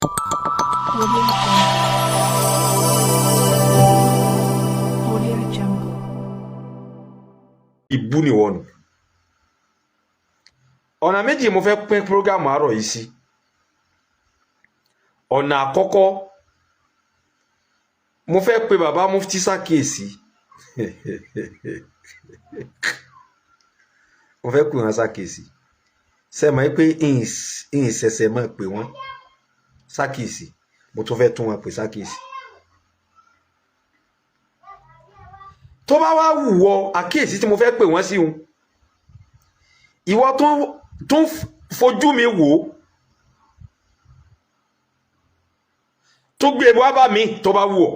Audio Jungle. Audio Jungle. Ìbú ni wọ́n nù. Ọ̀nà méjì mo fẹ́ pín program àárọ̀ yìí sí. Ọ̀nà àkọ́kọ́, mo fẹ́ pe bàbá mufti ṣàkíyèsí. Mo fẹ́ pè wọ́n ṣàkíyèsí. Ṣe mọ̀ pé ìhìn ṣẹ̀ṣẹ̀ máa pè wọ́n ṣàkíyèsí, mo tún fẹ́ tún wọn pè ṣàkíyèsí. Tó bá wá wù ọ, àkíyèsí tí mo fẹ́ pè wọ́n sí un, ìwọ tó ń fojú mi wò ó, tó gbé wá bá mi, tó bá wù ọ́,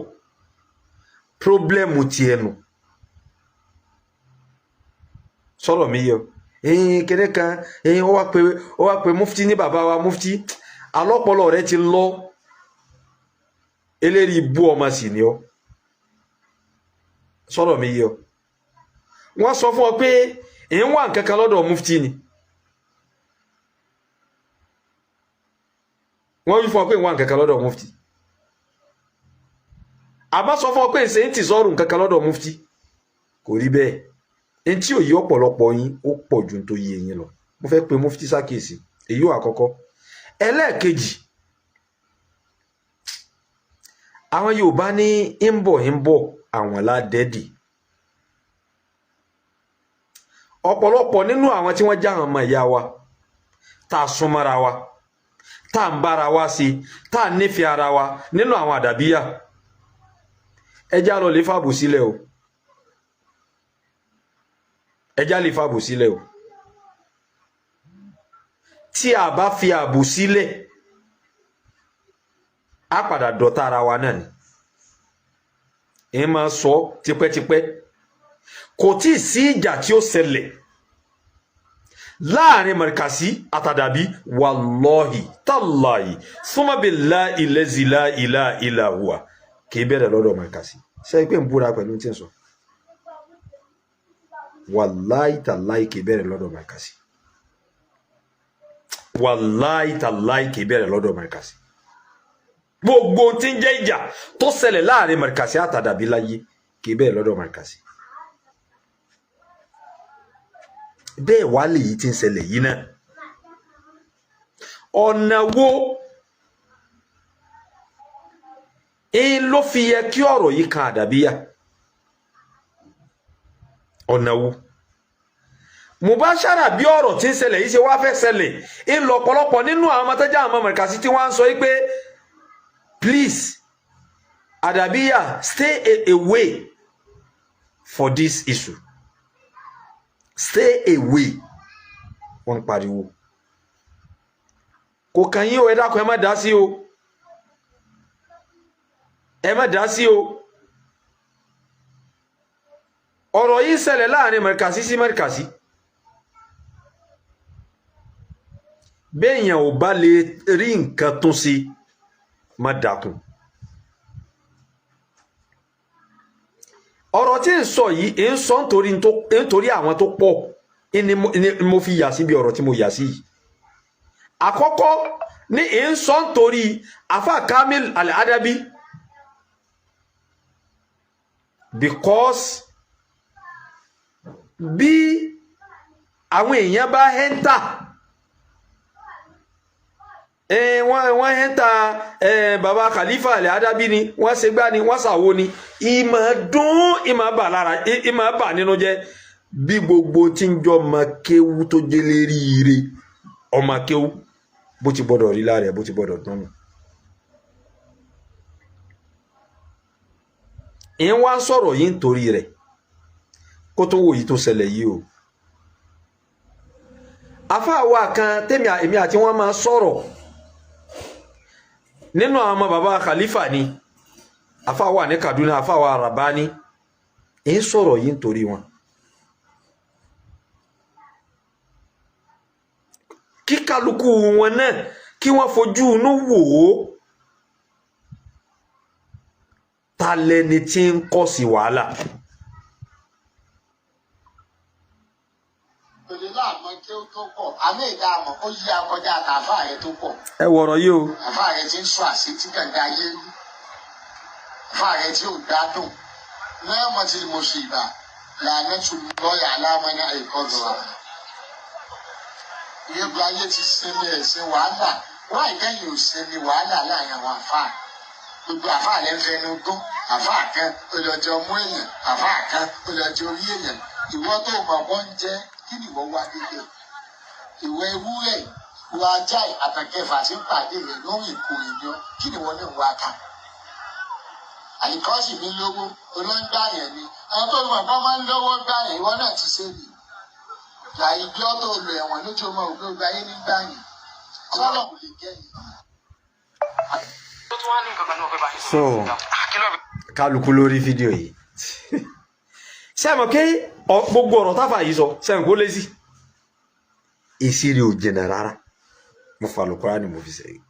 pírọ́blẹ́mù tiẹ̀ nù. Sọ̀rọ̀ mi yẹ o. Ẹ̀yin kéde kan, ẹ̀yin ó wá pé mufti ní bàbá wa mufti, alọ́pọ̀lọ́ rẹ ti lọ, eléyìí bú ọmọ sì ni ọ. Sọ̀rọ̀ mi yẹ o. Wọ́n sọ fún ọ pé èyí ń wà nǹkan kan lọ́dọ̀ mufti ni. Wọ́n wí fún ọ pé ń wà nǹkan kan lọ́dọ̀ mufti. Àbá sọ fún ọ pé ṣe ń tì sọ́rùn nǹkan kan lọ́dọ̀ mufti. Kò rí bẹ́ẹ̀. Ẹni tí ò yí ọ̀pọ̀lọpọ̀ yín ó pọ̀ ju tó yé yín lọ. Mo fẹ́ pe mufti ṣàkíyèsí. Èyí ò àkọ́kọ́. Ẹlẹ́ẹ̀kejì, àwọn Yorùbá ní ń bọ̀ ń bọ̀ àwọn ládẹ́dì. Ọ̀pọ̀lọpọ̀ nínú àwọn tí wọ́n já àwọn ọmọ ìyá wa, tá a súnmọ́ra wa, tá a ń bára wa sí, tá a nífẹ̀ẹ́ ara wa nínú àwọn àdàbíyà, ẹjá lọ lè fàbò sílẹ̀ o. Ẹjá lè fàbò sílẹ̀ o. Tí a bá fi àbò sílẹ̀, á padà dọ̀tá ara wa náà ni. Èyí máa sọ tipẹ́tipẹ́, kò tí ì sí ìjà tí ó ṣẹlẹ̀ láàrin Markasi àtàdàbí, wàlọ́hì tàláhì súnmọ́bìlá ilẹ̀zìlá ìlà ìlà hùwà, kì í bẹ̀rẹ̀ lọ́dọ̀ Markasi. Ṣe pé ń búra pẹ̀lú tí ń sọ? Wàláhì tàláhì kì í bẹ̀rẹ̀ lọ́dọ̀ Markasi. Wàláhì tàláhì kì í bẹ̀rẹ̀ lọ́dọ̀ Markasi. Gbogbo tí ń jẹ́ ìjà tó ṣẹlẹ̀ láàrin Markasi àtàdàbí láyé kì í bẹ̀rẹ̀ lọ́dọ̀ Markasi. Bẹ́ẹ̀ wá lèyí tí ń ṣẹlẹ̀ yìí náà. Ọ̀nà wo ń ló fi yẹ kí ọ̀rọ̀ yìí kan àdàbíyà? Ọ̀nà wo? Mubashara bí ọ̀rọ̀ tí ń ṣẹlẹ̀ yìí ṣe wá fẹ́ ṣẹlẹ̀ ń lọ ọ̀pọ̀lọpọ̀ nínú àwọn ọmọ tẹ́jà àwọn Markasi tí wọ́n á sọ yìí pé please àdàbíyà, stay away for this issue. Stay away. Wọ́n ń pariwo. Kò kàn yín o, ẹ dákun, ẹ má dá sí o. Ẹ má dá sí o. Ọ̀rọ̀ yìí ṣẹlẹ̀ láàrin Markasi sí Markasi. Béèyàn ò bá lè rí nǹkan tún sí, má dákun. Ọ̀rọ̀ tí ń sọ yìí ń sọ nítorí àwọn tó pọ̀ ni mo fi yà síbi ọ̀rọ̀ tí mo yà sí yìí. Àkọ́kọ́ ní ń sọ nítorí Afa Kamil Al-Adabi, because bí àwọn èèyàn bá ẹ́ńtà, wọ́n ẹ́ńtà baba Khalifa Al-Adabi ni wọ́n ṣe gbá ni wọ́n ṣàwo ni, ìmọ̀ dún, ìmọ̀ bà lára, ìmọ̀ bà nínú jẹ́ bí gbogbo tí ń jọ ọmọ kéwú tó jẹ́ lérí ire ọmọ kéwú bó ti gbọ́dọ̀ rí lára ẹ̀, bó ti gbọ́dọ̀ dán nù. Ìyẹn wá ń sọ̀rọ̀ yìí nítorí rẹ̀ kó tó wò yìí tó ṣẹlẹ̀ yìí o. Àfáà wa kan tèmi èmi àti wọn máa sọ̀rọ̀ nínú àwọn ọmọ bàbá Khalifa ni, àfáà wà ní Kaduna, àfáà wa Rabani, ń sọ̀rọ̀ yìí nítorí wọn. Kí kálukú wọn náà kí wọ́n fojú inú wò ó, ta lẹni tí ń kọ́ sí wàhálà. Kí ó tó pọ̀, àmì ìdá àmọ́ ó yí akọjá àtàfà rẹ tó pọ̀. Ẹ wọ̀rọ̀ yìí o. Àfà rẹ ti ń sọ àṣetí kànga ayé rú, àfà rẹ tí ò gbádùn náà mọ̀ tí mo sì bà lànà tún lọ́ọ̀yà aláàmọ́ ní àìkọ́dọ̀ wa. Ìyẹ́gbẹ́ ayé ti sinmi ẹ̀sìn wàhálà wáyé kẹ́yìn ò sinmi wàhálà láàrin àwọn àfáà. Gbogbo àfáà rẹ ń fẹnu gún àfáà kan, ó lọ jẹ ọmú èèyàn, àfáà kan ó lọ jẹ orí èèyàn. Ìwọ tó mọ̀ wọ́n ń jẹ́ kí ni ìwọ wá débẹ̀? Ìwọ ewúrẹ́, ìwọ ajá àtàkẹfà tí ń pàdé rẹ lórí ìkórè ni ọ, kí ni ìwọ náà wá ká? Àyíkọ́sì mi lówó olóńgbà yẹn ni àwọn tó mọ̀ kọ́ máa ń lówó gbà yẹn, ìwọ náà ti ṣe nì àìgbé ọ́ tó lò ẹ̀wọ̀n lójú ọmọ ògbó gba ayé nígbà yẹn sọ́lọ̀ kò lè jẹ́ yẹn. Tó tún wá ní nǹkan kan ní wọ́n fẹ́ bá yín sọ. So Kí ló kálukú lórí fídíò yìí, ṣé ẹ mọ̀ pé gbogbo ọ̀rọ̀ táfà yìí sọ, ṣé ẹ mọ̀ kó lé sí èsì rẹ̀ ò jìnnà rárá. Mo fà lùkúrá ni mo fi sẹ́yìn,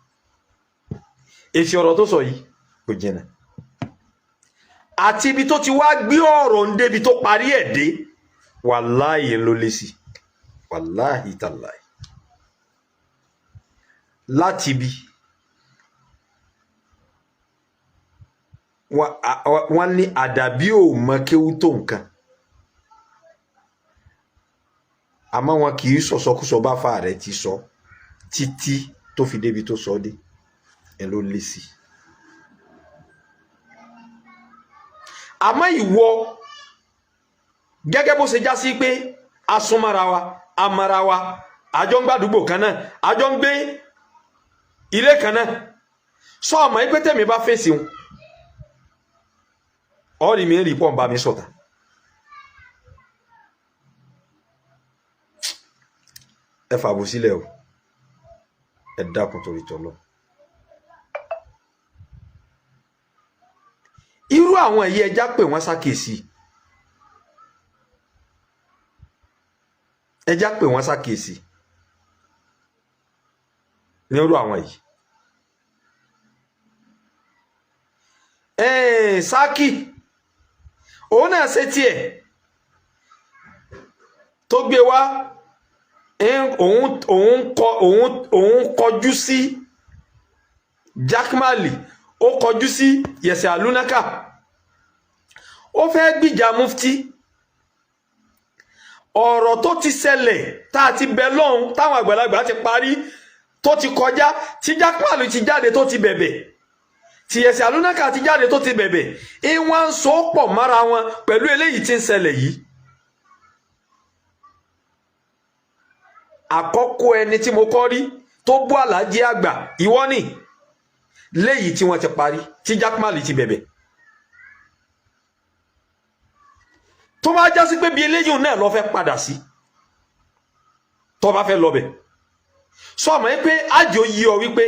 èsì ọ̀rọ̀ tó sọ yìí kò jìnnà àti ibi tó ti wá gbé ọ̀rọ̀ ń débi tó parí ẹ̀ dé. Wàláhì ló lé sí, wàláhì tàláhì, láti ibi wọ́n ní àdàbí ò mọ kéwú tó nǹkan, àmọ́ wọn kì í sọ̀sọ́kúsọ bá fa rẹ̀ ti sọ títí tó fi débi tó sọ dé ẹ ló lé sí i. Àmọ́ ìwọ, gẹ́gẹ́ bó ṣe já sí pé asúnmọ́ra wa, amara wa, àjọ ń gbàdúgbò kan náà, àjọ ń gbé ilé kan náà, sọ ọmọ yìí pé tẹ̀mí bá fèsì wọn, ọ̀rì mi ń rí pọ̀ ń bá mi sọ̀tà. Ẹ fàbò sílẹ̀ o, ẹ dákun torí tọ́lọ́. Irú àwọn ẹ̀yẹ, ẹja pè wọ́n ṣàkíyèsí, ẹja pè wọ́n ṣàkíyèsí ní irú àwọn yìí. Sákì òun náà ṣe tiẹ̀ tó gbé wá, òun kọjú sí Jakmali, ó kọjú sí Yẹsẹ Alunaka, ó fẹ́ gbìjà mufti. Ọ̀rọ̀ tó ti ṣẹlẹ̀ tá a ti bẹ lọ́hùn, táwọn àgbàlagbà ti parí, tó ti kọjá, tí Jakmali ti jáde tó ti bẹ̀bẹ̀, tí Yẹsẹ Alunaka ti jáde tó ti bẹ̀bẹ̀, ìwọ̀n ń so pọ̀ mára wọn pẹ̀lú eléyìí tí ń ṣẹlẹ̀ yìí. Àkọ́kọ́ ẹni tí mo kọ́ rí tó bú Àlàájì àgbà ìwọ ni, léyìí tí wọ́n ti parí, tí Jakmali ti bẹ̀bẹ̀, tó bá já sí pé bí eléyìí náà lọ fẹ́ padà sí, tó bá fẹ́ lọ bẹ̀, sọ ma pé àjò yí ọ wípé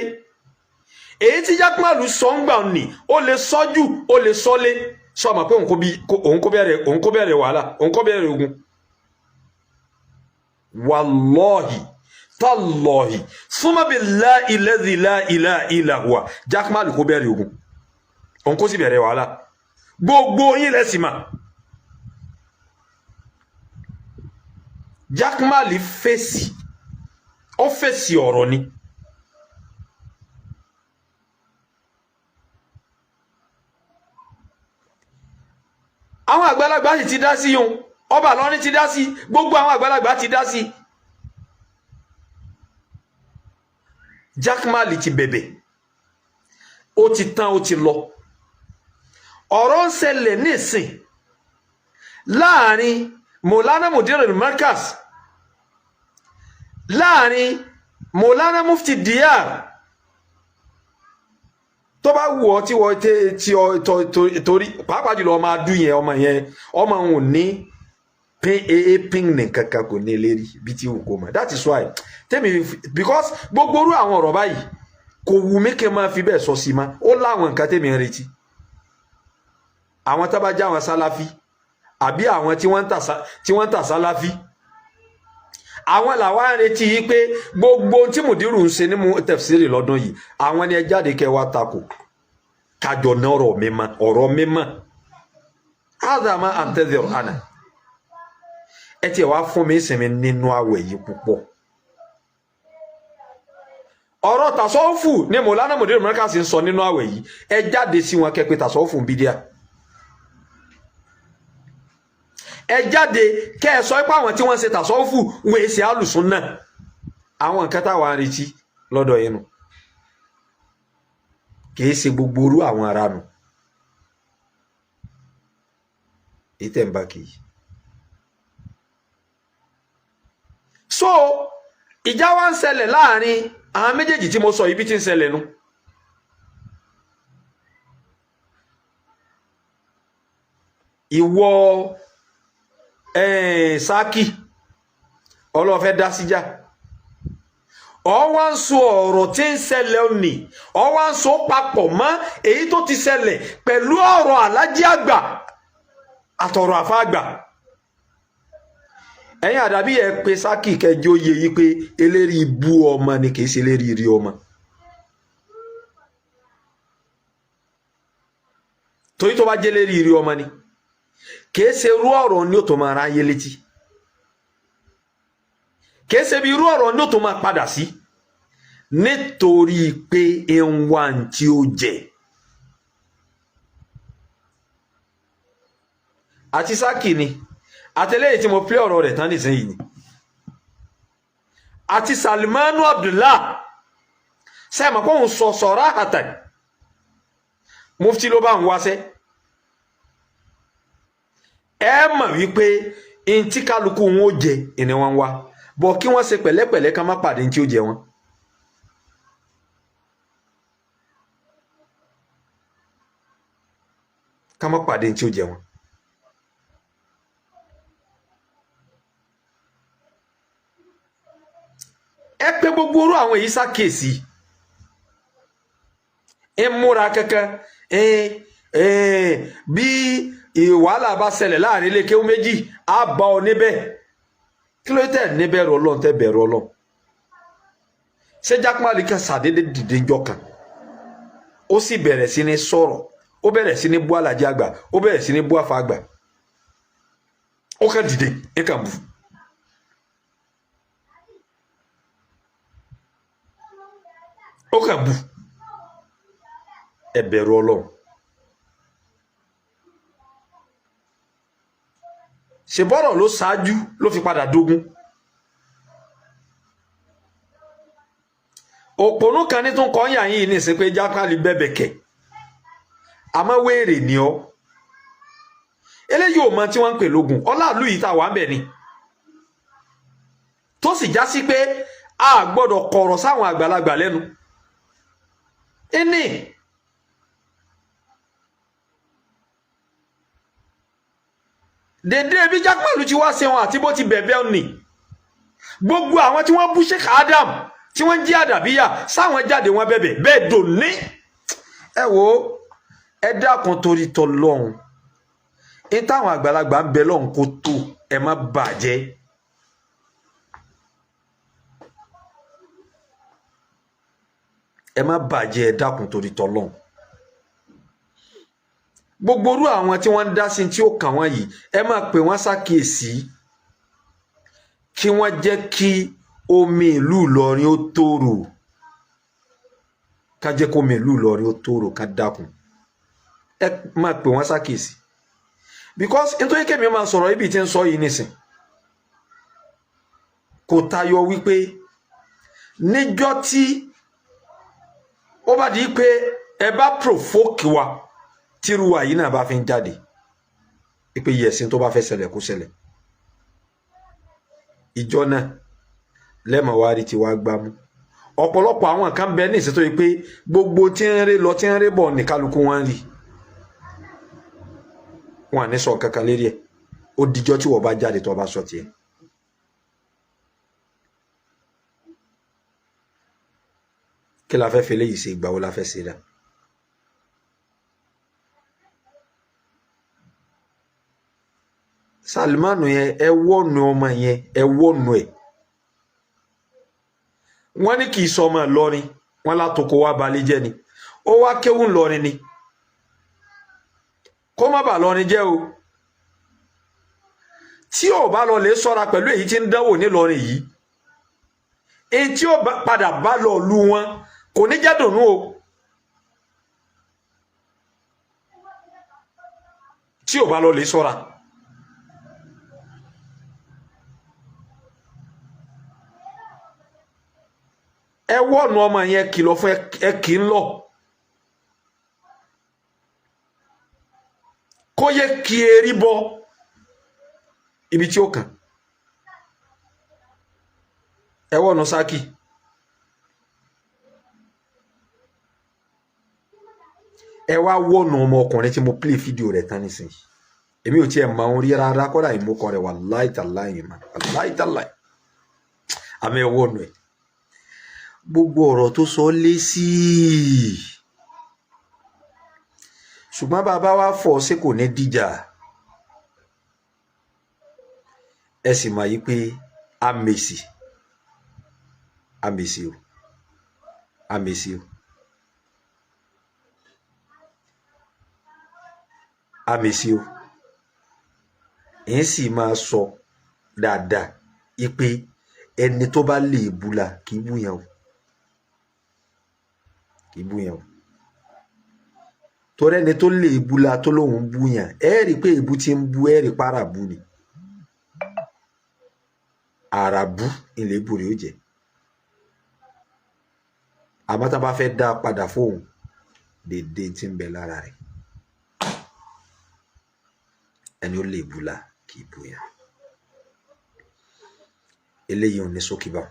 èyí tí Jakmali sọ ń gbà ní, ó lè sọ́jú, ó lè sọ́lé. Sọ ma pé òun kó bẹ̀rẹ̀ wàhálà, òun kó bẹ̀rẹ̀ ogun. Wàlọ́hì tàlọ́hì súnmọ́bí láìlẹ́dì láìlà huwa, Jakmali kó bẹ̀rẹ̀ ogun, òun kó sì bẹ̀rẹ̀ wàhálà, gbogbo yín lẹ́sìn mà. Jakmali fèsì, ó fèsì ọ̀rọ̀ ni. Àwọn àgbàlagbà sì ti dá sí yun, ọba lọ́rin ti dá sí, gbogbo àwọn àgbàlagbà ti dá sí. Jakmali ti bẹ̀bẹ̀, ó ti tán, ó ti lọ. Ọ̀rọ̀ ń ṣẹlẹ̀ nísìn láàrin Maulana Mudir Markaz, láàrin Maulana Mufti Diyar. Tó bá wù ọ́ tí wọ́n tí ọ torí pàápàá jùlọ ọmọ adú yẹn, ọmọ yẹn, ọmọ òun ò ní pín aa pín ní kankan, kò ní lérí bí tí wù kó mọ̀. That is why tẹ́mi, because gbogbo orú àwọn ọ̀rọ̀ báyìí kò wù mí kí n máa fi bẹ́ẹ̀ sọ sí ma. Ó láwọn nǹkan tẹ́mi ń retí, àwọn tá bá já àwọn sáláfí àbí àwọn tí wọ́n ń tà sáláfí, àwọn làwa ń retí yìí pé gbogbo ohun tí mùdírù ń ṣe ní mu tẹ̀fsírì lọ́dún yìí, àwọn ni ẹ jáde kẹ́ wá takò, kájọ ní ọ̀rọ̀ mímọ́, ọ̀rọ̀ mímọ́. Ádámà àǹtẹ̀dẹ̀rọ̀ àná Ẹ tiẹ̀ wá fún mi ìsinmi nínú àwẹ̀ yìí púpọ̀. Ọ̀rọ̀ tàsọ́ọ̀fù ni Mọ̀lánà Mùdírù Mọ́ríkàsì ń sọ nínú àwẹ̀ yìí. Ẹ jáde sí wọn kẹ́ pé tàsọ́ọ̀fù ń bídíà. Ẹ jáde kẹ́ ẹ sọ pé àwọn tí wọ́n ń ṣe tàsọ́ọ̀fù wọ́n èsì àlùsùn náà. Àwọn nǹkan táwa ń retí lọ́dọ̀ yẹn nù, kìí ṣe gbogbo orú àwọn ará nù èyí tẹ̀ ń bá kì í. So ìjà wa ń ṣẹlẹ̀ láàrin àwọn méjèèjì tí mo sọ ibi tí ń ṣẹlẹ̀ nu. Ìwọ Sákì ọlọ́fẹ́ dá síjà, ọ wá ń sọ ọ̀rọ̀ tí ń ṣẹlẹ̀ òní, ọ wá ń sọ papọ̀ mọ́ èyí tó ti ṣẹlẹ̀ pẹ̀lú ọ̀rọ̀ alájí àgbà àtọ̀rọ̀ àfa àgbà. Ẹ̀yin àdàbí ẹ pé Sákì kẹjọ yẹ yí pé eléri ibú ọmọ ni, kì í ṣe eléri rí ọmọ. Torí tó bá jẹ́ eléri rí ọmọ ni, kì í ṣe irú ọ̀rọ̀ ni ó tó máa ráyé létí, kì í ṣe bí irú ọ̀rọ̀ ni ó tó máa padà sí, nítorí pé ń wá ní tí ó jẹ. Àti Sákì ni àtẹlẹ́yìn tí mo pé ọ̀rọ̀ rẹ̀ tán nísìnyí ni, àti Salimanu Abdullah sẹ́ẹ̀mọ̀ kó ń sọ sọ̀rọ̀ àtà mufti ló bá ń wáṣẹ́. Ẹ mọ̀ wípé ntí kálukú wọn ó jẹ ìní wọn wá bọ̀, kí wọ́n ṣe pẹ̀lẹ́pẹ̀lẹ́ ká má pàdé ntí ó jẹ wọn. Ká má pàdé ntí ó jẹ wọn. Ẹ pé gbogbo orú àwọn èyí ṣàkíyèsí, ẹ múra kankan. Bí wàhálà bá ṣẹlẹ̀ láàrin ilé kéwú méjì, á bá ọ níbẹ̀. Kí ló tẹ̀ níbẹ̀rù Ọlọ́run? Tẹ́ bẹ̀rù Ọlọ́run. Ṣé Jákèmálì kan ṣàdédé dìde ńjọ́ kan, ó sì bẹ̀rẹ̀ sí ní sọ̀rọ̀, ó bẹ̀rẹ̀ sí ní bú alájí àgbà, ó bẹ̀rẹ̀ sí ní bú àfa àgbà, ó kàn dìde ẹ kàn bù. Ó kàn bù. Ẹ bẹ̀rù Ọlọ́run. Ṣèbọ̀rọ̀ ló ṣáájú ló fi padà dógún. Òpònú kan ní tún kọ́ yà yín ní ìsìn pé Jákèmálì bẹ̀bẹ̀ kẹ̀, àmọ́ wéèrè ni ọ́. Eléyìí ò mọ tí wọ́n ń pè lógun ọláàlú yìí tá a wà ń bẹ̀ ni, tó sì já sí pé a gbọ́dọ̀ kọ̀rọ̀ sáwọn àgbàlagbà lẹ́nu. Ẹni dèdè bí Jákèmálì ti wá ṣe wọn àti bó ti bẹ̀bẹ̀ òní, gbogbo àwọn tí wọ́n bú Sheikh Adam tí wọ́n jí àdàbíyà sáwọn jáde wọn bẹ̀bẹ̀ bẹ́ẹ̀ dòní. Ẹ wo, ẹ dákun torí tọlọ́hun, ní táwọn àgbàlagbà ń bẹ lọ́hùn kó tó, ẹ má bàjẹ́. Ẹ má bàjẹ́, ẹ dákun torí tọlọ́hun. Gbogbo orú àwọn tí wọ́n ń dá sí tí ó kàn wọ́n yìí, ẹ máa pè wọ́n ṣàkíyèsí kí wọ́n jẹ́ kí omi ìlú Ìlọrin ó tòrò, ká jẹ́ kó omi ìlú Ìlọrin ó tòrò, ká dákun. Ẹ máa pè wọ́n ṣàkíyèsí, because nítorí kémi máa sọ̀rọ̀ ibi tí ń sọ yìí nísìn kò tayọ wípé níjọ́ tí ó bá di pé ẹ bá provoke wa, tíru wa yìí náà bá fi ń jáde pé yẹ̀sìn tó bá fẹ́ ṣẹlẹ̀ kó ṣẹlẹ̀, ìjọ náà lẹ́mọ̀ wá rí tiwa gbámú. Ọ̀pọ̀lọpọ̀ àwọn kan bẹ ní ìsètò yìí pé gbogbo tí ń rí lọ tí ń rí bọ̀ ní kálukú wọn rí, wọn à ní sọ kankan lérí ẹ̀. Ó dijọ́ tí wọ́n bá jáde tó bá sọ tiẹ̀. Kí la fẹ́ fi eléyìí ṣe? Ìgbà wo la fẹ́ ṣe dá? Salimanu yẹn, ẹ wọ́nu ọmọ yẹn, ẹ wọ́nu ẹ̀. Wọ́n ní kì í sọ ọmọ Ìlọrin, wọ́n látòkò wá balẹ̀ jẹ́ ni, ó wá kéwù Ìlọrin ni, kó má bàa lọrin jẹ́ o. Tí ò bá lọ lè sọ́ra pẹ̀lú èyí tí ń dánwò nílọrin yìí, èyí tí ó padà bá lọ lu wọn kò ní jẹ́ dùnú o. Tí ò bá lọ lè sọ́ra. Ẹ wọ́ọ̀nù ọmọ yẹn, kìlọ̀ fún ẹ, kì í lọ kó yẹ kí erí bọ ibi tí ó kàn. Ẹ wọ́ọ̀nù Sákì. Ẹ wá wọ́ọ̀nù ọmọkùnrin tí mo play fídíò rẹ̀ tán nísìnyí. Èmi ò tiẹ̀ máa ń rí rárá, kọ́dà ìmúkọ rẹ̀, wallahi tallahi mà, wallahi tallahi. Àmì ẹ wọ́ọ̀nù ẹ̀, gbogbo ọ̀rọ̀ tó sọ lé sí i, ṣùgbọ́n bàbá wa fọ̀ ṣé kò ní dìjà. Ẹ sì mọ̀ yí pé àmèsì àmèsì o, àmèsì o, àmèsì o. Èyí sì máa sọ dáadáa yí pé ẹni tó bá lè búla kì í búyàn o, kì í búyàn o, torí ẹni tó lè búla tó lóun búyàn, ẹ rí i pé èébú tí ń bú, ẹ rí i pàràbù ni, àràbù ilé ìbú rẹ̀ ó jẹ́. Àmọ́ tá a bá fẹ́ dá a padà fóun dédé tí ń bẹ lára rẹ̀, ẹni ó lè búla kì í búyàn. Eléyìí ò ní sókè bá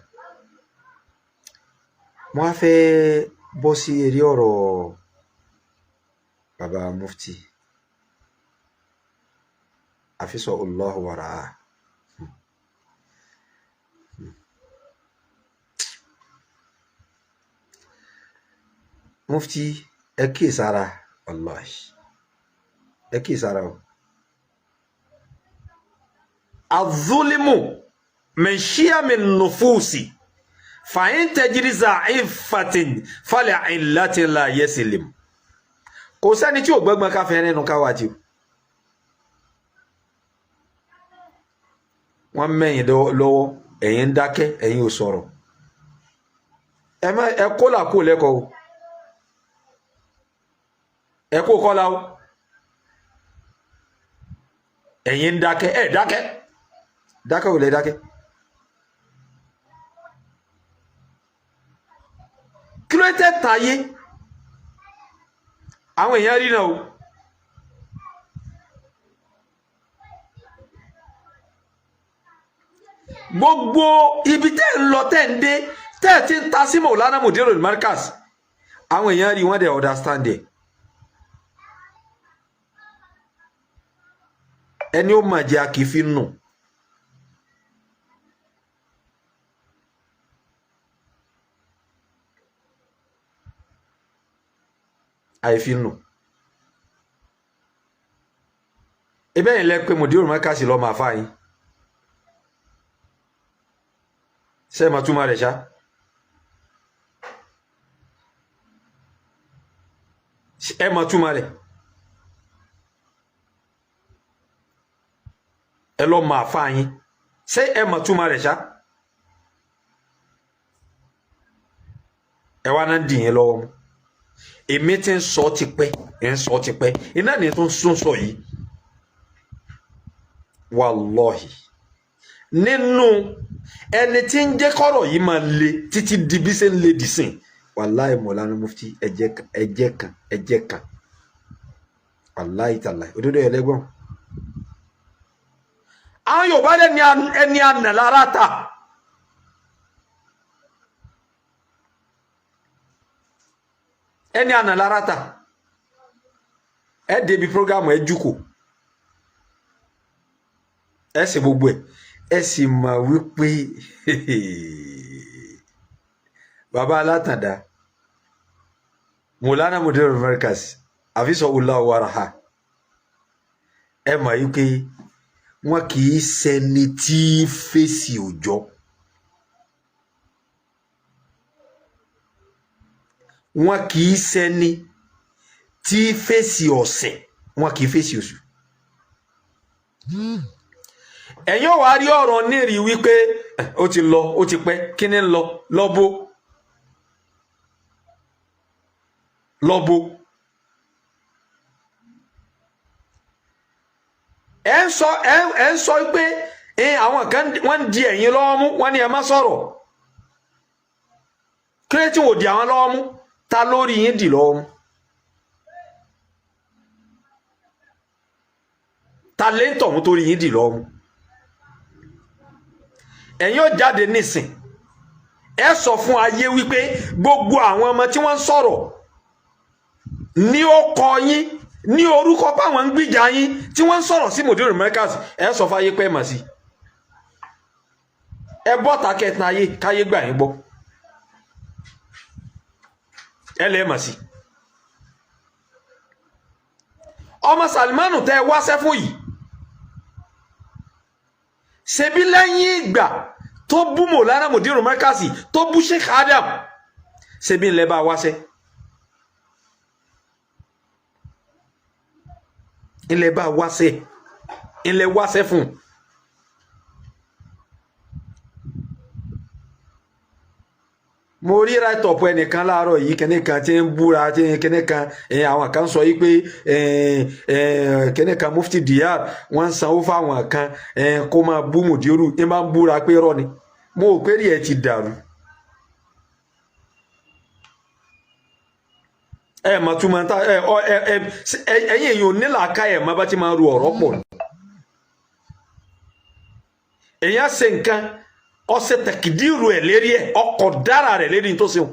mo wá fẹ́ bọ́ sí eré ọ̀rọ̀ baba mufti àfisọ Allahu wàrà. Mufti, ẹ kíyèsára, wallahi ẹ kíyèsára o. Azulimu min shiyami nufusi fàyín tẹjírí za'ifatin falẹ̀ ìlàtí la yẹsìlìm. Kò sẹ́ni tí ò gbẹ́gbọ́n ká fẹ́ rẹ́nu káwájú. Wọ́n mẹ́yìn lọ́wọ́, ẹ̀yin ń dákẹ́, ẹ̀yin ò sọ̀rọ̀. Ẹ má ẹ kó là kó lẹ́kọ̀ọ́ o, ẹ kó kọ́la o. Ẹ̀yin ń dákẹ́, ẹ dákẹ́, dákẹ́ ò lè dákẹ́. Kí ló tẹ́ tayé àwọn èèyàn rí náà o? Gbogbo ibi tẹ́ ń lọ, tẹ́ ń dé, tẹ́ ẹ̀ ti ń ta sí Maulana Mudirul Markaz, àwọn èèyàn rí, wọ́n dẹ̀ understand ẹ̀. Ẹni ó mà jẹ́ a kì í fi nù. Àìfi nù. Ebe yìí lẹ pé Mudirul Markaz lọ́ọ́ máa fà yín. Ṣé ẹ máa túmọ̀ rẹ̀ ṣá? Ẹ máa túmọ̀ rẹ̀? Ẹ lọ́ọ́ máa fà yín, ṣé ẹ máa túmọ̀ rẹ̀ ṣá? Ẹ wá náà dì yín lọ́wọ́ mú. Èmi ti ń sọ tipẹ́, ẹ̀ ń sọ tipẹ́, iná ni tó ń sún sọ yìí. Wàlọ́hì, nínú ẹni tí ń jẹ́ kọ́rọ̀ yìí máa le títí di bí ṣe ń le dì sìn, wàláì Mọ̀lánà Mufti, ẹ̀jẹ̀ kan, ẹ̀jẹ̀ kan, ẹ̀jẹ̀ kan, wàláì tàláì òdodo ẹ̀ lẹ́gbọ̀n. Àwọn Yorùbá lẹ́ni ẹni àná lára ta. Ẹni àná lára ta. Ẹ débi programu, ẹ jùkò, ẹ sì gbogbo ẹ, ẹ sì mọ̀ wípé baba alátàndá Mọ̀lánà Mudirul Markaz àfisọ ọlá wàrà, ẹ mọ̀ wípé wọn kì í ṣẹni tí fèsì òjò. Wọn kì í ṣẹni tí fèsì ọ̀sẹ̀, wọn kì í fèsì oṣù. Ẹ̀yin ò wá rí ọ̀rọ̀ nírìí wípé ó ti lọ, ó ti pẹ́, kí ni ń lọ lọ́bó lọ́bó. Ẹ ń sọ ẹ ń sọ pé àwọn kan wọ́n ń di ẹ̀yin lọ́wọ́ mú, wọ́n ní ẹ má sọ̀rọ̀. Kí ló tí wò di àwọn lọ́wọ́ mú? Ta lórí yín dì lọ́wọ́ mú? Ta lè ń tọ̀hún torí yín dì lọ́wọ́ mú? Ẹ̀yin ò jáde nísìn, ẹ sọ fún ayé wípé gbogbo àwọn ọmọ tí wọ́n ń sọ̀rọ̀ ní ó kọ yín ní orúkọ páwọn ń gbìjà yín tí wọ́n ń sọ̀rọ̀ sí Mudiru Markaz, ẹ sọ fún ayé pé ẹ mà sí ẹ bọ́ta kẹtàn ayé káyé gbà yín gbọ́, ẹ lè mà sí. Ọmọ Salimanu tẹ wáṣẹ́ fún yìí, ṣebí lẹ́yìn ìgbà tó bú Mọ̀lánà Mudiru Markaz, tó bú Sheikh Adam, ṣebí ńlẹ́ bá wáṣẹ́, ńlẹ́ bá wáṣẹ́, ńlẹ́ wáṣẹ́ fún un. Mo rí write-up ẹnìkan láàárọ̀ yìí, kíní kan tí ń búra, tí kíní kan, àwọn kan sọ yìí pé kíní kan Mufti Diyar wọ́n ń sanwó fáwọn kan kó máa bú Mudiru, ń bá ń búra pé rọ́ ni. Mo ò pé rí ẹ ti dàrú. Ẹ mà túmọ̀ ta ẹ ọ ẹ ẹ ẹ̀yin èèyàn ò ní làákà ẹ̀ má bá ti máa ru ọ̀rọ̀ pọ̀. Èèyàn ṣe nǹkan, ọsẹ tẹkìdírù ẹ lérí ẹ, ọkọ dára rẹ lérí tó ṣeun.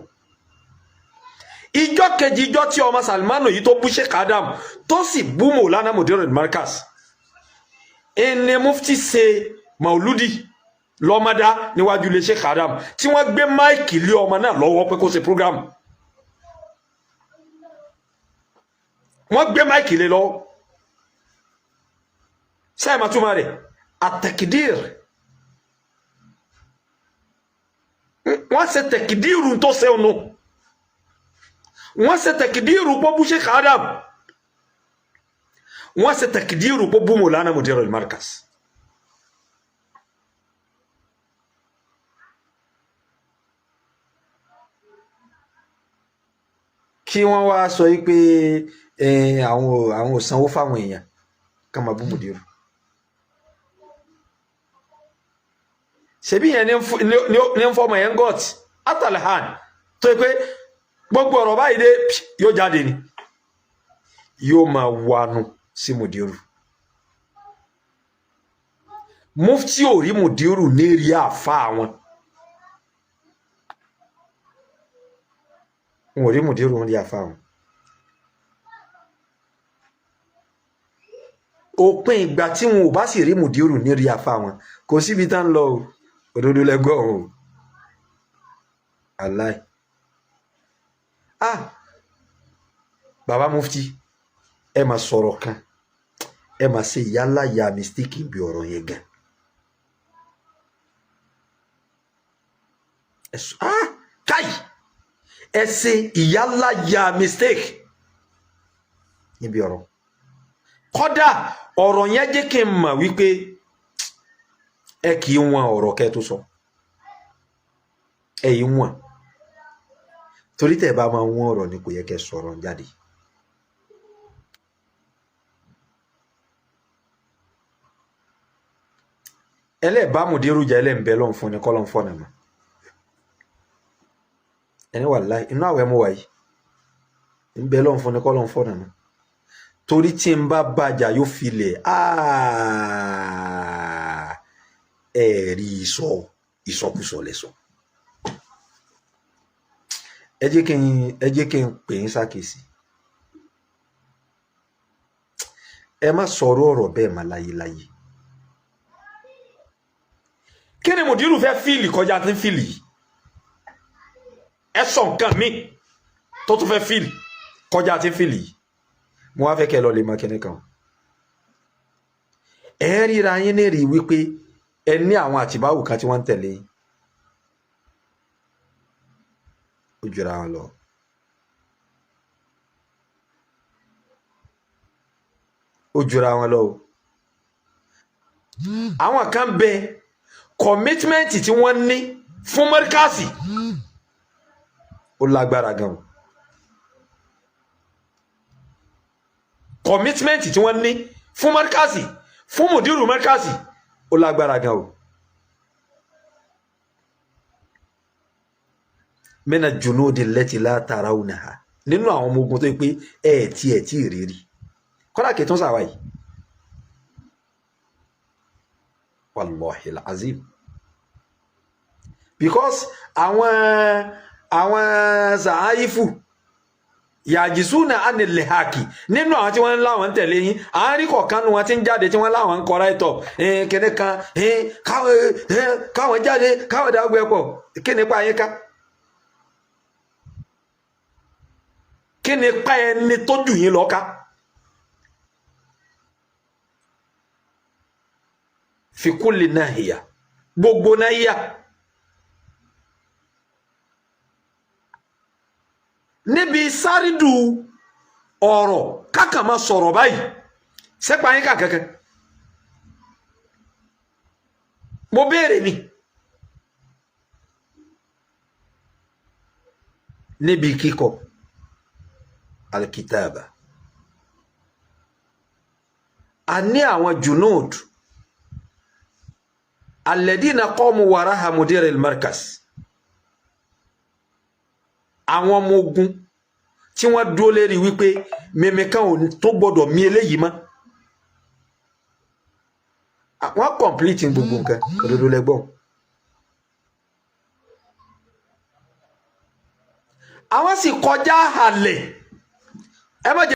Ìjọ kejì, ìjọ tí ọmọ Salimanu yìí tó bú Sheikh Adam tó sì bú Mọ̀lánà Mudiru Markaz, ẹni mufti ṣe mauludi lọ́mọdá níwájú ilé Sheikh Adam, tí wọ́n gbé máìkì lé ọmọ náà lọ́wọ́ pé kó ṣe program. Wọ́n gbé máìkì lé lọ́wọ́. Sáyẹ̀ máa túmọ̀ rẹ̀ àtẹkìdír. Wọ́n ṣe tẹ̀kìdírù tó ṣe ọ̀nà, wọ́n ṣe tẹ̀kìdírù pọ̀ bú Sheikh Adam, wọ́n ṣe tẹ̀kìdírù pọ̀ bú Mọ̀lánà Mudiru Markaz. Kí wọ́n wá sọ yìí pé àwọn ò sanwó fáwọn èèyàn ká máa bú Mudiru. Ṣebí yẹn ní ń fọmọ yẹn gọt atalahan tó yẹ pé gbogbo ọ̀rọ̀ báyìí dé yóò jáde ni, yóò máa wanu sí Mudiru. Mufti ò rí Mudiru ní rí àfa wọn, wọn ò rí Mudiru ní rí àfa wọn. Òpin ìgbà tí wọn ò bá sì rí Mudiru ní rí àfa wọn, kò síbi tá ń lọ o. Òdodo lẹgbọ́ o, aláì. Ah, baba mufti, ẹ máa sọ̀rọ̀ kan, ẹ máa ṣe ìyálà ya mistake bí ọ̀rọ̀ yẹn gan. Ẹ sọ ah káì, ẹ ṣe ìyálà ya mistake níbi ọ̀rọ̀. Kódà ọ̀rọ̀ yẹn jẹ́ kí n mọ̀ wípé ẹ kì í wọn ọ̀rọ̀ kẹ́ tó sọ, ẹ yìí wọn, torí tẹ́ bá máa wọn ọ̀rọ̀ ni kò yẹ kẹ́ sọ̀rọ̀ jáde. Ẹlẹ́ẹ̀bá Mudiru jẹ́ ẹlẹ́ǹbẹ́ lọ́n fún ni kọ́ lọ́n fọ́nà mọ́ ẹni wàláhì inú àwẹ̀ mú wáyé ń bẹ lọ́n fún ni kọ́ lọ́n fọ́nà mọ́, torí tí n bá bàjá yóò filẹ̀ ẹ rí sọ ìsọkúsọ lẹ sọ. Ẹ jẹ́ kí n pè yín ṣàkíyèsí, ẹ má sọ̀rọ̀ ọ̀rọ̀ bẹ́ẹ̀ má láyéláyé. Kí ni Mudiru fẹ́ fíìlì kọjá tí ń fíìlì yìí? Ẹ sọ nǹkan mi tó tún fẹ́ fíìlì kọjá tí ń fíìlì yìí. Mo wá fẹ́ kẹ́ lọ lè mọ kíní kan. Ẹ ríra yín ní rí wípé ẹ ní àwọn àtìbáwò kan tí wọ́n ń tẹ̀lé yín. Ó jura wọn lọ. Ó jura wọn lọ o. Àwọn kan bẹ, commitment tí wọ́n ní fún mọ́ríkàsì ó lágbára gan o. Commitment tí wọ́n ní fún mọ́ríkàsì, fún mùdírù mọ́ríkàsì, ó lágbára gan o. Mina junudi lẹ́tì la tarawnaha, nínú àwọn ọmọ ogun tó yẹ pé ẹ tí ẹ tí ì rírí kọ́dà kì í tún sàwáyé. Wallahi azim, because àwọn zàáyífù yàjìsúnà ánìlẹ̀hàkì nínú àwọn tí wọ́n ń láwọn ń tẹ̀lé yín, àárín kọ̀ọ̀kan nu wọn ti ń jáde tí wọ́n láwọn ń kọ́ra ẹ̀tọ́ kíní kan, káwọn jáde, káwọn dàgbé pọ̀. Kí nípa yín ká? Kí nípa ẹni tó jù yín lọ ká? Fi kulli nahiya, gbogbo nahiya, níbi sárídù ọ̀rọ̀ kákan máa sọ̀rọ̀ báyìí, sẹ́pà yín kà kankan? Mo béèrè ni. Níbi kíkọ alikitaaba, a ní àwọn junud alladina qamu waraha mudir al-markaz, àwọn ọmọ ogun tí wọ́n dúró lérí wípé mímí kan ò tó gbọ́dọ̀ mí eléyìí mọ́. Wọ́n complete gbogbo nǹkan. Òdodo lẹ́gbọ́n. Àwọn sì kọjá àlẹ̀. Ẹ má jẹ́.